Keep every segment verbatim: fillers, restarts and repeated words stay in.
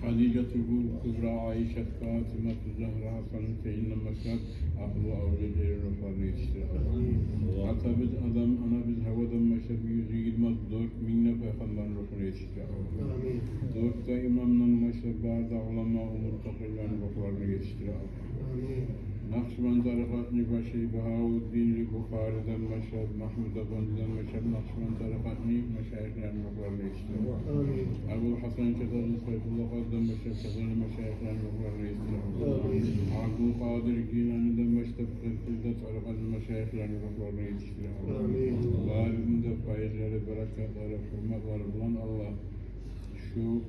Хадижатуль Кубра, Айшат, Фатимату Загьра, Хасан, Гьусейнден башлап, ахлу авлетлени рухларына етишдир, Аллагь. Атабыз Адам, анабыз Гьавадан башлап юз йигирма дёрт минг де пайхаммарны рухуна етишдир, Аллагь. Амин. Дёрт де имамдан башлап бары да улама, умуртакъыланы рухларына етишдир, Аллагь. Амин. Накъшбанд тарикъатны башы Багьавуддин Бухариден башлап, Магьмуд Афандидан башлап, Накъшбанд тарикъатны машайихлерини рухларына етишдир. Амин. Абул Гьасан Чатагъы, Сайфулла Къадиден башлап, Шагъали машайихлерини рухларына етишдир. Амин. Абдулкъадир Гиланиден башлап, Къыркъылда тарикъатны машайихлерини рухларына етишдир. Амин. Барыны да пайызлары, баракатлары, гьюрметлери булан Аллагь шу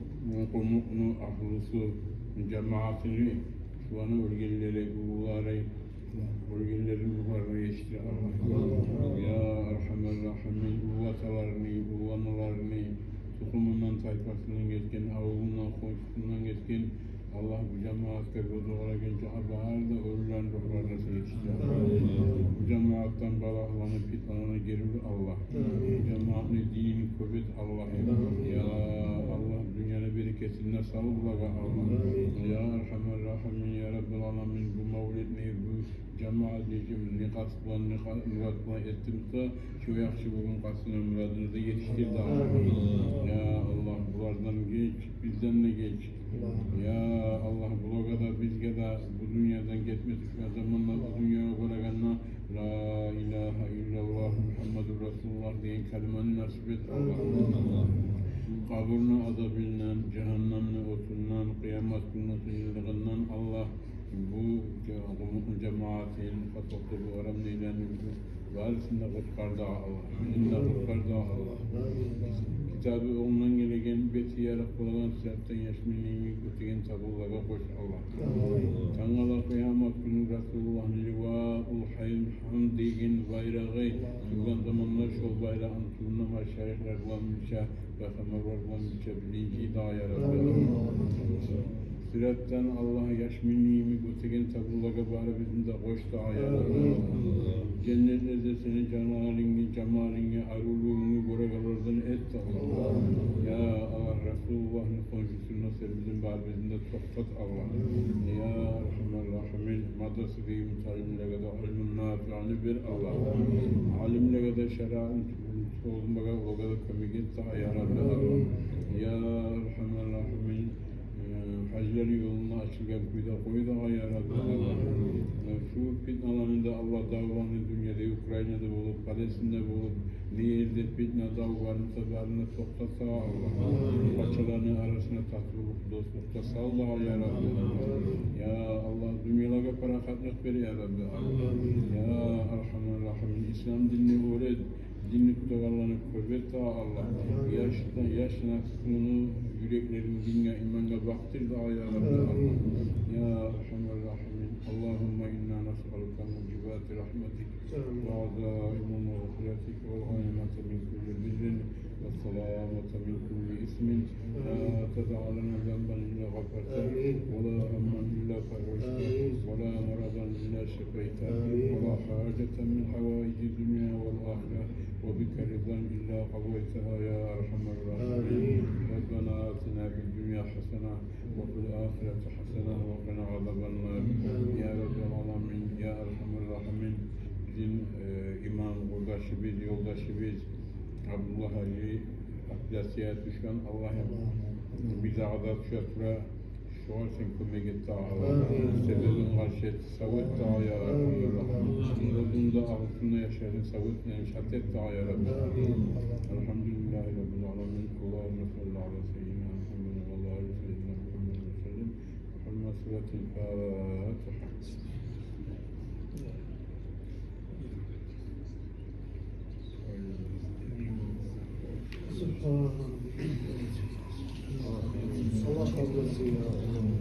къумукъну агьлюсю, жамаатыны, шуланы оьлгенлери, уллулары, оьлгенлерини рухларына етишдир, Аллагь. Я Архамар Рахимин, уллу аталарыны, уллу аналарыны, тухумундан, тайпасындан гетген, авулундан, хоншусундан гетген, Аллагь, бу жамаатгъа гёз огъар гелгенче бары да оьлюлени рухларына сен етишдир. Амин. Бу жамаатдан балагьланы, питналаны гери ур, Аллагь. Амин. Бу жамаатны динин кёп эт, Аллагь. Амин. Я Аллагь, дюньяны берекетин де сал булагъа, Аллагь. Амин. Я Архамар Рахимин, я Раббал Аламин, бу мавлетни, бу жамаатны, не къаст булан, не къа-, мурат булан этдинг буса, шо яхшы болгъан къастына, мурадына да етишдир дагъы. Амин. Я Аллагь, булардан геч, бизден де геч. Я Аллагь, булагъа да, бизге де бу дюньядан гетме тюшген заманда, бу дюньягъа барагъанда «Ла илагьа иллаллагь Мугьаммадур Расулуллагь» деген калиманы насип эт, Аллагь. Амин. Къабурну азабындан, жагьаннемни отундан, къыямат гюнню къыйынлыгъындан, Аллагь, бу жа-, къумукъну жамаатын, къатокъда бу орамны эленин, барысын да къутгъар дагъы, Аллагь. Бизин де къутгъар дагъы, Аллагь. Китабы онгдан гелеген, бети ярыкъ болагъан, сыратдан яшминли йимик оьтеген табунлагъа къош, Аллагь. Амин. Тангала къыямат гюню Расулуллагьны ливаул гьамд деген байрагъы тургъан заманда, шол байрагъыны тюбюнде машайихлер булан бирче, пайхаммарлар булан бирче билинчи дагъы, я Рабби. Амин. Сыратдан, Аллагь, яшминли йимик оьтеген табунлагъа барыбызны да къош дагъы, я Рабби. Амин. Женнетлерде сени жаналынгны, жамалынгны, арувлугъунгну гёрегенлерден эт дагъы, Аллагь. Амин. Я Аллагь, Расулуллагьны хоншусу сен бизин барыбызны да токътат, Аллагь. Амин. Я Архамар Рахимин, мадрасадагъы муталимлеге де илму нафиъны бер, Аллагь. Амин. Алимлеге де шариатны сёз бергенлеге де кёмек эт дагъы, я Рабби, Аллагь. Амин. Я Архамар Рахимин, э, гьажланы ёлуна ачылгъан кюйде къой дагъы, я Рабби, Аллагь. Амин. Э, шу питналаны да, Аллагь, давланы дюньяда, Украинада болуп, Палестинада болуп, не ерде питна, дав бар буса, барын да токътат дагъы, Аллагь. Амин. Пачаланы арасына татывлукъ, дослукъ да сал дагъы, я Рабби. Амин. Я Аллагь, дюньялагъа парахатлыкъ бер, я Рабби, Аллагь. Амин. Я Архамар Рахимин, ислам динни оьр эт, динни тутагъанланы кёп эт дагъы, Аллагь. Амин. Яш, яш наслуну юреклерин динге, имангъа бакъдыр дагъы, я Рабби, Аллагь. Амин. Я Архамар Рахимин, Аллагьумма инна насъалука мужибати рахматик, وعزائم مغفرتك والغنيمة من كل بر والسلامة من كل إثم. لا تدع لنا ذنبا إلا غفرته، ولا هما إلا فرجته، ولا مرضا إلا شفيته، ولا حاجة من حوائج الدنيا والآخرة وبك رضا إلا قضيتها يا أرحم الراحمين. ربنا آتنا في الدنيا حسنة وفي الآخرة حسنة وقنا عذاب النار. يا رب العالمين، يا أرحم الراحمين. Бизин, э, имам къурдашыбыз, ёлдашыбыз Абдулла гьажи операциягъа тюшген, Аллагь, бир дагъы да тюше тура, шогъар сен кёмек эт дагъы, Аллагь. Амин. Себебин къаршы эт, сав эт дагъы, я Рабби. Амин. Оьзюню де, агьлюсюню де, яшларын сав эт, шат эт дагъы, я Рабби. Амин. Альгьамдулиллагьи раббиль аламин. Аллагьумма салли аля саййидина Мухаммадин ва аля али саййидина Мухаммадин ва саллим. Мухаммад суратуль Фатигьа. Субгьаналлагь. Аллагь къабул этсин, я Аллагь.